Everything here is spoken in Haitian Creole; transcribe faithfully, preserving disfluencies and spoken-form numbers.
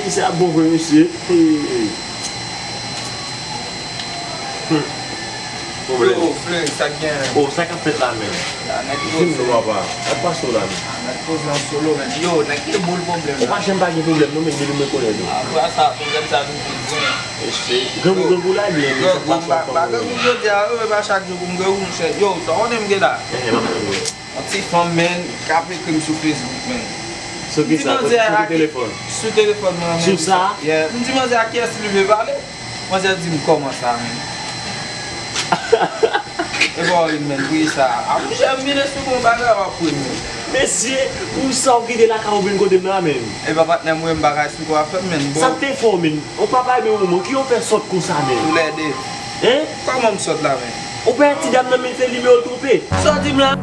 Misye ap bon vre, mesye. Hey. Hmm. Pwoblèm. Yo, Fleury, sa k gen? Oh, sa k ap fèt la menm? La, nèg Di m non, papa. Sa k pase w la menm? Nèg poze yon solo, men. Yo, nèg gen boul pwoblèm. Ou pa janm pa gen pwoblèm non, men depi mwen konnen nou. Apre sa, pwoblèm sa vin pi grenn. Mesye, grangou grangou la byen. Grangou, m pa, pa grangou jodi a, yo, e pa chak jou pou m grangou, monchè. Yo, sa w konnen m gen la? Ehe, m ap tande. Yon ti fanm, men, k ap ekri m sou Facebook, men. Sou ki sa? Sou ki telefòn? Sou telefòn mwen, men. Sou sa? Yeah. M di manzè a kiyès li vle pale. Manzè di m kòman sa, men. E pa w ri, men, pou sa. A, monchè, m vin esplike yon bagay, w ap ri, men. Mesye, pou sa w kite lakay ou vin kote m la, men. E pa patnè m, m pa ka esplike w afè m, men. Sa k te fè w, men? Ou pa bay men ou, ki w fè sòt konsa, men? Toulède. Hein? Kòman m sòt la, men? Ou pa ti dam nan, men se nimewo l twonpe. Sa w di m la?